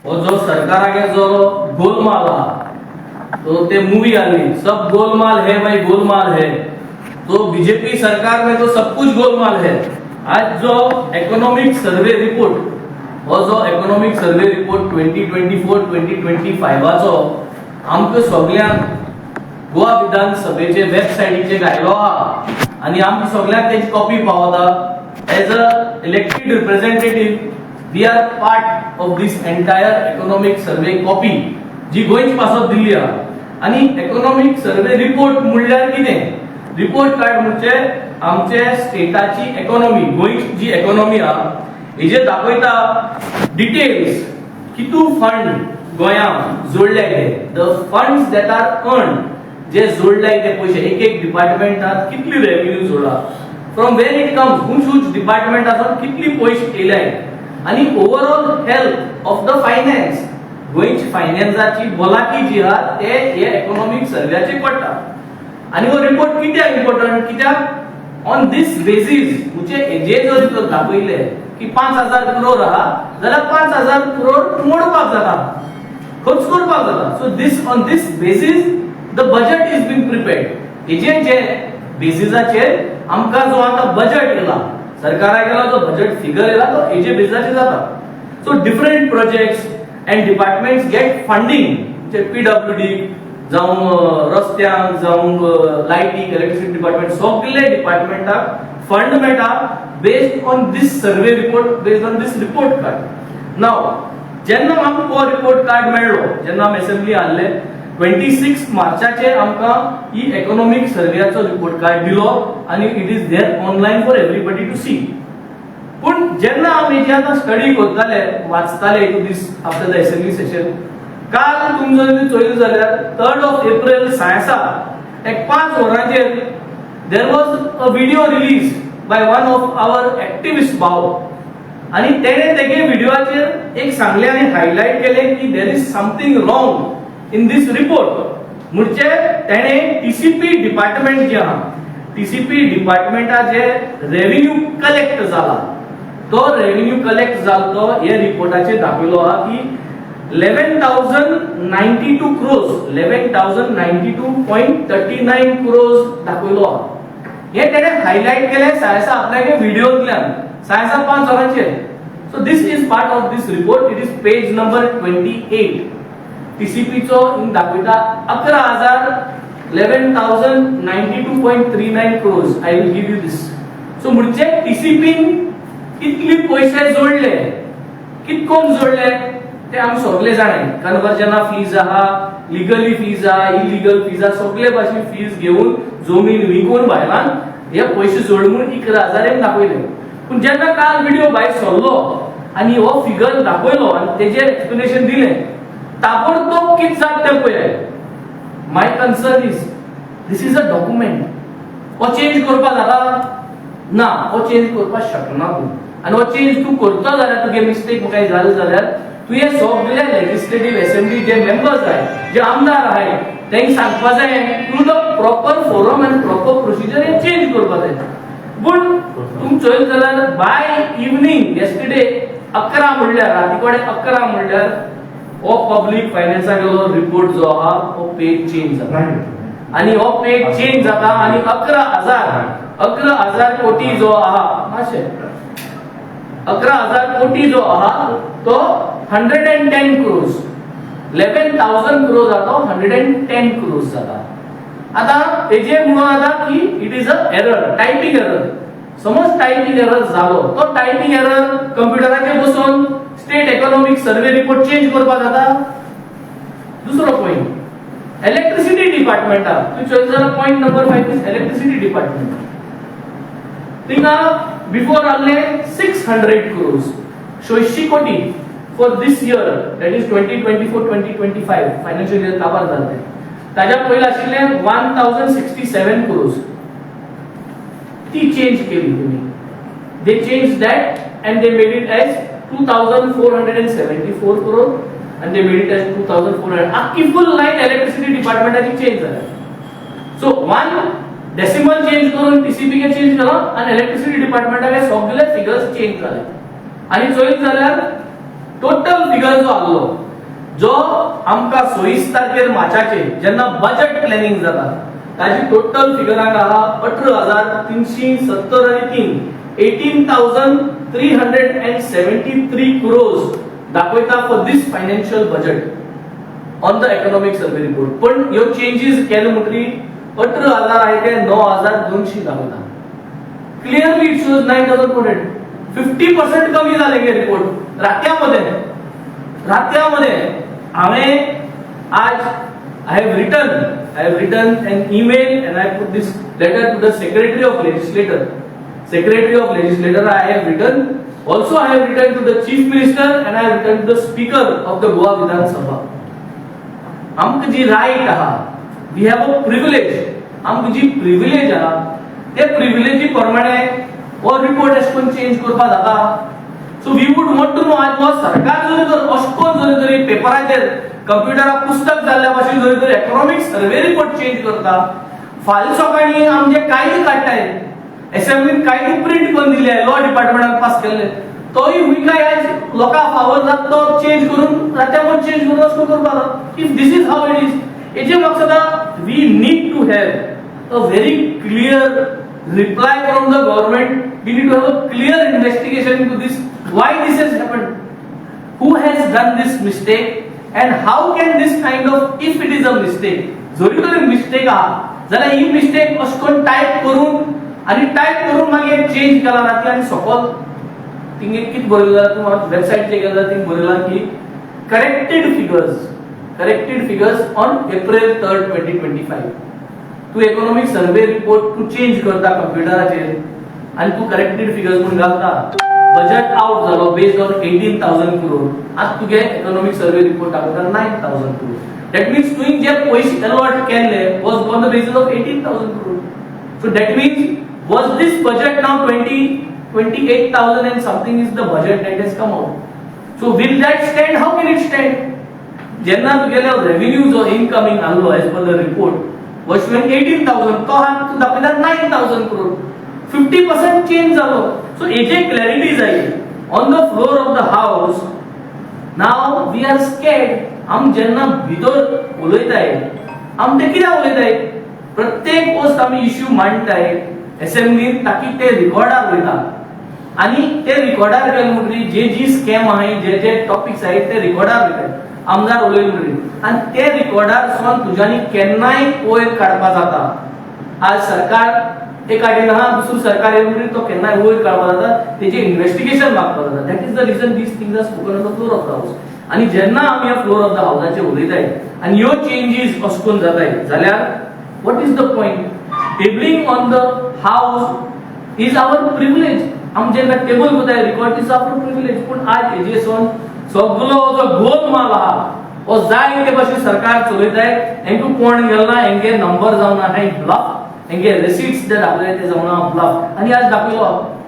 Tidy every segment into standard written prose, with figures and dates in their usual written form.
हो जो सरकारागे जो गोलमाल आहा, तो ते मूवी आली, "सब गोलमाल है भाई, गोलमाल है", तो बीजेपी सरकार में तो सब कुछ गोलमाल है. आज जो इकॉनॉमिक सर्वे रिपोर्ट, हो जो इकॉनॉमिक सर्वे रिपोर्ट 2024-2025चो आमकां सगल्यांक गोवा विधानसभेचे वेबसायटीचेर घायलो आहा आनी आमकां सगल्यांक तेची कॉपी पावता. As a elected representative, we are part of this entire economic survey copy जी गोंयचे पासत दिल्ली आहा. आनी इकॉनॉमिक सर्वे रिपोर्ट म्हणल्यार कितें? रिपोर्ट कार्ड म्हणजे आमचे स्टेटाची इकॉनॉमी, गोंयची जी इकॉनॉमी आहा, हेजेर दाखयता डिटेल्स, कितू फंड गोंयांत जोडले ते, the funds that are earn, जे जोडले ते पयशे, एक एक डिपार्टमेंटात कितली रेव्हेन्यू जोडला, from where it comes, which which डिपार्टमेंटासून कितली पयशे येयले आनी overall health of the finance, गोंयची फायनान्साची भलायकी जी आहा, ते हे इकॉनॉमिक सर्व्याचेर पडटा. आनी हो रिपोर्ट कित्याक इम्पॉर्टंट? कित्याक ऑन this basis, म्हणजे हेजे जर तर दाखयले की 5,000 करोड आहा जाल्यार 5,000 करोड मोडपाक जाता, खर्च करपाक जाता. So this on this basis the budget is been prepared. हेजे जे बेसिसाचेर आमकां जो आतां बजेट येयला, सरकारा गेला जो बजेट फिगर येयला, तो हेजे बेसिसाचेर जाता. So different projects and departments get funding, म्हणजे पीडब्ल्यूडी जावं, रस्त्यांक जावं, लायटीक, इलेक्ट्रिसिटी डिपार्टमेंट, सगळे डिपार्टमेंटाक फंड मेळटा based on this survey report, based on this report card. Now जेन्ना आमकां हो रिपोर्ट कार्ड मेळ्ळो, जेन्ना आमी असेंब्ली हाडले, 26 मार्चाचेर आमकां ही इकॉनॉमिक सर्वेयाचो रिपोर्ट कार्ड दिलो आनी it is there online for everybody to see. पूण जेन्ना आमी जे आतां स्टडी करताले, वाचताले to this after the assembly session, काल तुमी जर चोयलें जाल्यार 3rd of April सायसा एक 5 वरांचेर there was a video release by one of our activist भाव आनी तेणे तेगे व्हिडिओचेर एक सांगलें आनी हायलायट केलें की there is something wrong in this report. म्हणजे तेणे टीसीपी डिपार्टमेंट जे आहा, टीसीपी डिपार्टमेंटाचे रेव्हेन्यू कलेक्ट जाला, तो रेव्हेन्यू कलेक्ट जालो तो हे रिपोर्टाचेर दाखयलो आहा की 11,092 crores, 11,092.39 crores दाखयलो आहा. हे तेणे हायलायट केलें सायसा आपल्यागे व्हिडिओंतल्यान सायसा 5 वरांचेर. So this is part of this report. It is page number 28. टीसीपीचो दाखयता 11,000, 11,092.39 crores. I will give you this. So म्हणजे टीसीपीन कितले पयशे जोडले, कितकोन जोडले, ते आमी सगळे जाणाय. कन्वर्जना फीज आहा, लिगली फीज आहा, इलिगल फीज आहा, सगळे भाशेन फीज घेवन, जमीन विकून भायल्यान हे पयशे जोड म्हणून 11,000 हें दाखयले. पूण जेन्ना काल व्हिडिओ भायर सरलो आनी हो फिगर दाखयलो आनी तेजेर एक्सप्लेनेशन दिलें, ताबडतोब कितें जाता तें पळय. My concern is, this is a document. हो चेंज करपाक जाता ना? हो चेंज करपाक शकना तूं. आनी हो चेंज तूं करता जाल्यार, तुगे मिस्टेक कांय जालें जाल्यार, तुवें सगळे लेजिस्लेटीव असेंब्ली जे मेंबर्स आहाय, जे आमदार आहाय, तांकां सांगपा जाय through the proper forum and proper procedure hey change करपा जाय. पूण तुमी चोयलें जाल्यार बाय इवनींग येस्टरडे 11 म्हणल्यार, राती कडेन 11 म्हणल्यार हो पब्लीक फायनान्सा गेलो रिपोर्ट जो आहा, हो पेज चेंज जाता आनी हो पेज चेंज जाता आनी 11,000 कोटी जो आहा, मातशें, 11,000 कोटी जो आहा तो 110 crores, 11,000 crores जाता, 110 क्रोर्स जाता. आता तेजे म्हणून आता की it is a error, typing error. समज टायपिंग एरर जालो, तो टायपिंग एरर कंप्युटराचेर बसून state economic survey report change करपाक जाता? दुसरो पॉइंट, इलेक्ट्रिसिटी डिपार्टमेंटाक तूं चोयत जाल्यार point number 5 is electricity department. थिंगा बिफोर आहले 600 क्रोर्स, 600 कोटी for this year, that is 2024-2025 financial year काबार जालें. ताज्या पयलीं आशिल्लें 1067 क्रोर्स. ती चेंज केली तुम्ही, they change that and they made it as 2474 crore and they made it as 2400. आखी फुल लायन इलेक्ट्रिसिटी डिपार्टमेंटाची चेंज जाल्या. सो वन डेसिमल चेंज करून टीसीपी के चेंज केलो आनी इलेक्ट्रिसिटी डिपार्टमेंटाचे सगळे फिगर्स चेंज जाले. आनी चोयत जाल्यार टोटल फिगर जो आहलो, जो आमकां 26 तारखेर मार्चाचेर जेन्ना बजेट प्लॅनिंग जाता, ताजी टोटल फिगर हांगा आहा 18,370 आनी 3, 18,373 crores दाखयता for this financial budget on the economic survey report. पण ह्यो चेंजीस केले म्हणटकीर 18,000 आहे ते 9,200 दाखयता. Clearly it shows 9,400, 50% कमी झाले गे रिपोर्ट रात्यामध्ये रात्यामध्ये. हांवें आज I have written an email and I put this letter to the secretary of legislator, secretary of legislator I have written. Also, I have written to the chief minister and I have written to the speaker of the Goa Vidhan Sabha. आमकां जी right आहा, we have a privilege, आमकां जी privilege आहा, ते प्रिविलेजी प्रमाणे हो report अशें करून चेंज करपाक जाता. So we would want to know, आज हो सरकार जरी तर अशें करून जरी तरी पेपराचेर कंप्युटराक पुस्तक जाल्ल्या भाशेन जरी तर इकॉनॉमिक सर्वे रिपोर्ट चेंज करता, फाल्यां सकाळीं आमचे कायदे काडटाय, असेंब्लीन कायदे प्रिंट करून दिले, लॉ डिपार्टमेंटान पास केल्ले, तोय हुंय काय आज लोकांक फावर जाता तो चेंज करून रात्यामत चेंज करून अशें करपाक. If this is how it is, हेजे मकसदा we need to have a very clear reply from the government. We need to have a clear investigation into this, why this has happened, who has done this mistake and how can this kind of, if it is a mistake, जरी तरी mistake आहा जाल्यार ही mistake अशें करून type करून आनी type करून मागीर चेंज केला राती. आनी सकल तिंगे कितें बरयलां, तूं वेबसायटचेर गेले जाल्यार थिंग बरयलां की corrected figures on April 3rd, 2025. तूं इकॉनॉमिक सर्वे रिपोर्ट तूं चेंज करता कंप्युटराचेर आनी तूं करेक्टेड फिगर्स म्हूण घालता. बजेट आउट जालो based on 18,000 crore. आतां तुगे इकॉनॉमिक सर्वे रिपोर्ट दाखयता 9,000 क्रोर. That means तुवें जे पयशे अलॉट केल्ले was on the basis of 18,000 crore. So that means, was this budget now 28,000 and something is the budget that has come out. So will that stand? How can it stand? जेन्ना तुगेले revenue जो incoming आहलो as per the report was showing 18,000, तो हा तूं दाखयता 9,000 crore. 50% change जालो. So हेजे क्लॅरिटी जाय on the floor of the house. Now we are scared. आम जेन्ना भितर उलयताय, आम ते कित्याक उलयताय? प्रत्येक वस्त आमी इश्यू मांडटाय असेंब्लीन ताकी ते रिकॉर्डार वयता आनी ते रिकॉर्डार गेले म्हणटकीर जे जी स्कॅम आहाय, जे जे टॉपिक्स आहाय, ते रिकॉर्डार वयताय. आमदार उलयले म्हणटकीर आनी ते रिकॉर्डार सावन तुज्यांनी केन्नाय वयर काडपा जाता. आज सरकार एक आडीन आहा, दुसरो सरकार येवन म्हणटकीर तो केन्नाय वयर काडपा जाता, तेजें इन्व्हेस्टिगेशन मागपा जाता. That is the reason these things are spoken on the floor of the house. आनी जेन्ना आमी ह्या फ्लोर ऑफ the हावसाचेर उलयताय आनी ह्यो चेंजीस अशें करून जाताय जाल्यार what is the point? Tabling on the house is our privilege. आमी जेन्ना टेबल करताय record is our privilege. पूण आज हेजे सावन सगलो जो गोलमाल आहा, हो जाय ते भाशेन सरकार चलयताय. हेंकां कोण गेल ना, हेंगे नंबर जावन आहा ब्लफ, हेंगे रिसिट्स जे दाखयले ते जावन आहा ब्लफ. आनी आज दाखयलो,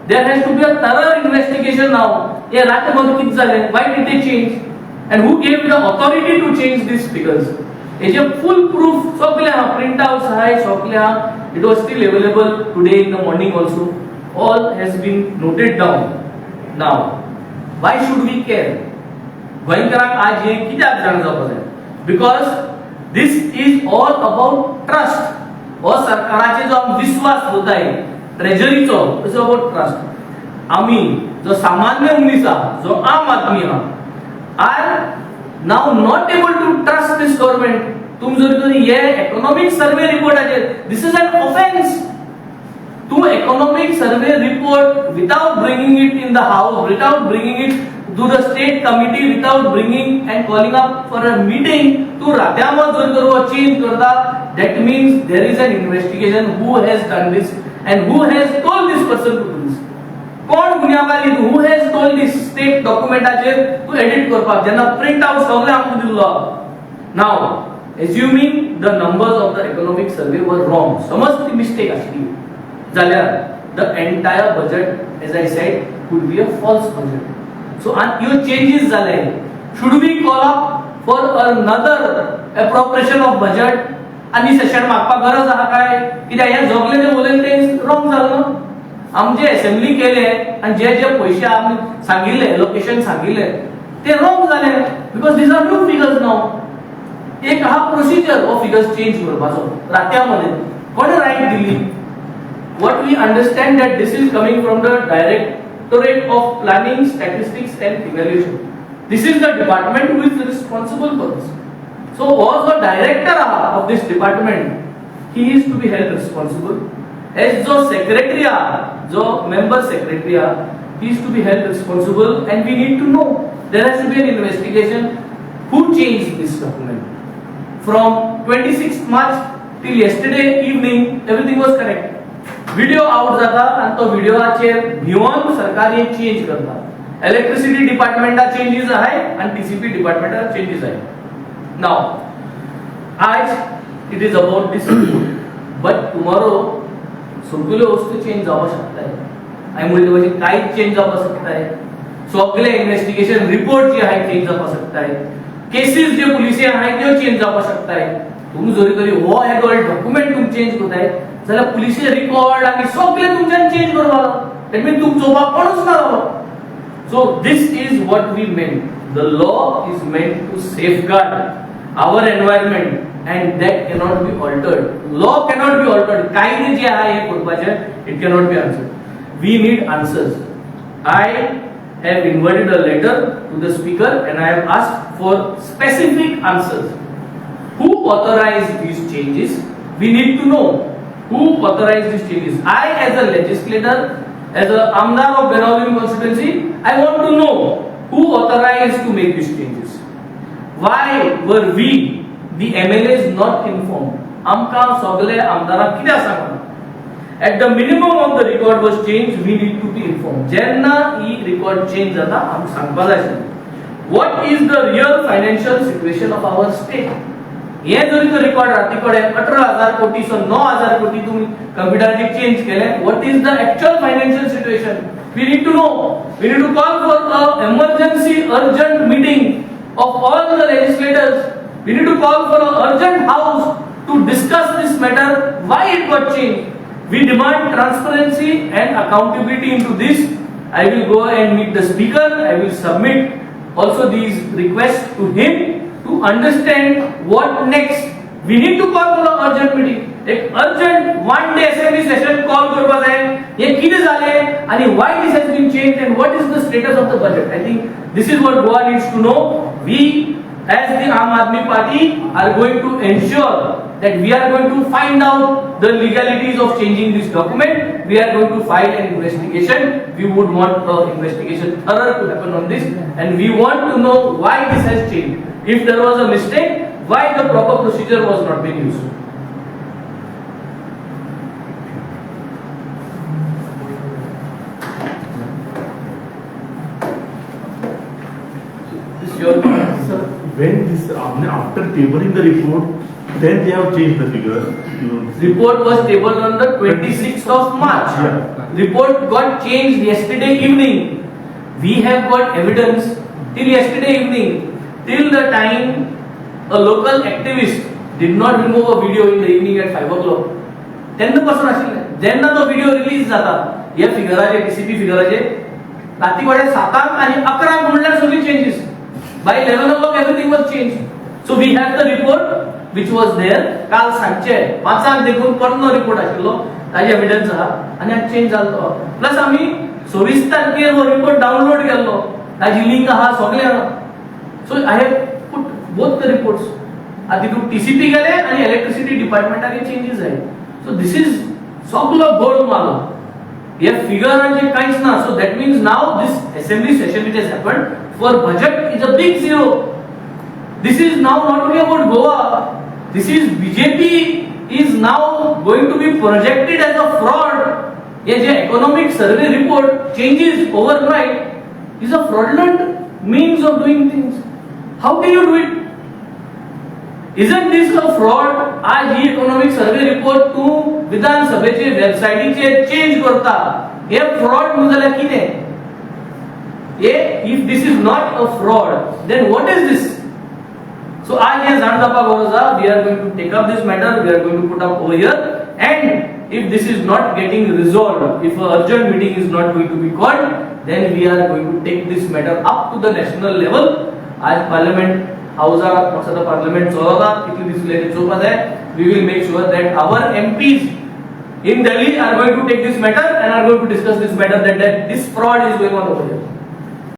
there has to be a thorough investigation now. हे रात मध्ये कितें जालें? Why did they change and who gave the authority to change these figures? हेजे फुल प्रूफ सगळे आहा, प्रिंट आउट्स आहाय, सगळे आहा. It was still available today in the morning also. All has been noted down. Now, why should we care? गोंयकारांक आज हे कित्याक जाणा जावपाक जाय? Because this is all about trust. हो सरकाराचेर जो आमी विस्वास दवरताय ट्रेजरीचो, is about trust. आमी जो सामान्य मनीस आहा, जो आम आदमी आहा, are now not able to trust this government. तुम जर तरी हे इकॉनॉमिक सर्वे रिपोर्टाचेर, this is an offence. तूं economic survey report without bringing it in the house, without bringing it to the state committee, without bringing and calling up for a meeting, तूं रात्यामत जर तर change करता, that means there is an investigation, who has done this and who has told this person to do this. कोण गुन्यांवकारी? Who has told this state डॉक्युमेंटाचेर तूं edit करपाक, जेन्ना print out सगळें आमकां दिल्लो? Now, assuming the numbers of the economic survey were wrong, समज ती मिस्टेक आसली जाल्यार the entire budget, as I said, could be a false budget. So आनी ह्यो चेंजीस जाले, should we call up for another appropriation of budget आनी सेशन मागपाक गरज आहा काय? कित्याक हें सगळें जें उलयलें तें रॉंग जालें न्हू. आमचे असेंब्ली केले आनी जे जे पयशे आमी सांगिल्ले, एलोकेशन सांगिल्ले ते रॉंग जाले because these are new figures now. एक हा प्रोसिजर हो फिगर्स चेंज करपाचो रात्या मध्ये कोणे रायट दिली? What we understand that this is coming from the Directorate of Planning, Statistics and Evaluation. This is the department who is responsible for this. So was the director of this department, he is to be held responsible. As जो secretary जो member secretary, he is to be held responsible, and we need to know. There has to be an investigation who changed this document. From 26th March till yesterday evening, everything was correct. Video out जाता आणि तो व्हिडिओचेर भिवन सरकार हे change करता. Electricity डिपार्टमेंटा changes आहे आणि TCP डिपार्टमेंटा changes आहे. नाव आज it is about this report, but tomorrow सगळ्यो वस्तू चेंज जावंक शकताय. हांवें म्हणलें भशेन कांयच चेंज जावपाक शकताय. सगळे इन्व्हेस्टिगेशन रिपोर्ट जे आहाय चेंज जावपाक शकताय. केसीस जे पुलिसे आहाय त्यो चेंज जावपाक शकताय. तुमी जरी तरी हो एगोल डॉक्युमेंट तुमी चेंज करताय जाल्यार पुलिसे रिकॉर्ड आनी सगळे तुमच्यान चेंज करपाक, that mean तुमचो चोवपाक कोणूच ना जालो. So this is what we meant. The law is meant to safeguard our environment and that cannot be altered. Law cannot be altered. कायदे जे आहे हे करपाचे, it cannot be answered. We need answers. I have invited a letter to the speaker and I have asked for specific answers. Who authorized these changes? We need to know who authorized these changes. I, as a legislator, as a Amdar of Benaulim constituency, I want to know who authorized to make these changes. Why were we, the MLAs, not informed? आमकां सगळे आमदारांक कित्याक सांगना? At the minimum of the record was changed, we need to be informed. जेन्ना ही record change जाता आमकां सांगपा जाय आशिल्लें. What is the real financial situation of our state? हे जरी तो रिकॉर्ड राती कडेन 18,000 कोटी सो 9,000 कोटी तुमी कंप्युटराचेर चेंज केले, what is the actual financial situation? We need to know. We need to call for a emergency urgent meeting of all the legislators. We need to call for an urgent house to discuss this matter, why it got changed. We demand transparency and accountability into this. I will go and meet the speaker. I will submit also these requests to him to understand what next. We need to call for an urgent meeting. एक urgent one day assembly session call करपा जाय. हे कितें जालें आनी why this has been changed and what is the status of the budget. I think this is what Goa needs to know. We as the Aam Aadmi Party are going to ensure that we are going to find out the legalities of changing this document. We are going to file an investigation. We would want an investigation thorough to happen on this, and we want to know why this has changed. If there was a mistake, why the proper procedure was not being used. This your Sir, when this after tabling the report, then they have changed the figure. Report was tabled on the 26th of March. Yeah. Report got changed yesterday evening. We have got evidence till yesterday evening. Till the time a local activist did not remove a video in the evening at 5 o'clock. तेन्ना पासून आशिल्लें. जेन्ना तो video release जाता हे फिगराचे TCP फिगराचे राती कडेन 7 आनी 11 म्हणल्यार सगळी changes. By 11 o'clock everything was change. So we have the report which was there. काल सांजचे 5 देखून परनो रिपोर्ट आशिल्लो, ताजे एविडन्स आहा आनी आज चेंज जालो. प्लस आमी 26 तारखेर हो रिपोर्ट डावनलोड केल्लो, ताजी लिंक आहा, सगळें आहा. So I have put both the reports. आतां तितून टीसीपी गेले आनी इलेक्ट्रिसिटी डिपार्टमेंटाक चेंजीस जाय. सो this is सगलो गोड मालो. हे फिगरांचे कांयच ना. So that means now this assembly session which has happened for budget is a big zero. This is now not only about Goa. This is BJP is now going to be projected as a fraud. Hey J economic survey report changes overnight is a fraudulent means of doing things. How can you do it? Isn't this a fraud? आज ही economic survey report तूं विधानसभेचे वेबसायटीचेर change करता, हे fraud न्हू जाल्यार कितें? हे if this is not a fraud then what is this? So आज हें जाण जावपाक गरज आसा. We are going to take up this matter, we are going to put up over here, and if this is not getting resolved, if a urgent meeting is not going to be called, then we are going to take this matter up to the national level. आज parliament हाऊसा म्हाका parliament चलता कितले दीस उरले ते चोवपा जाय. We will make sure that our MPs in Delhi are going to take this matter and are going to discuss this matter that this fraud is going on over here.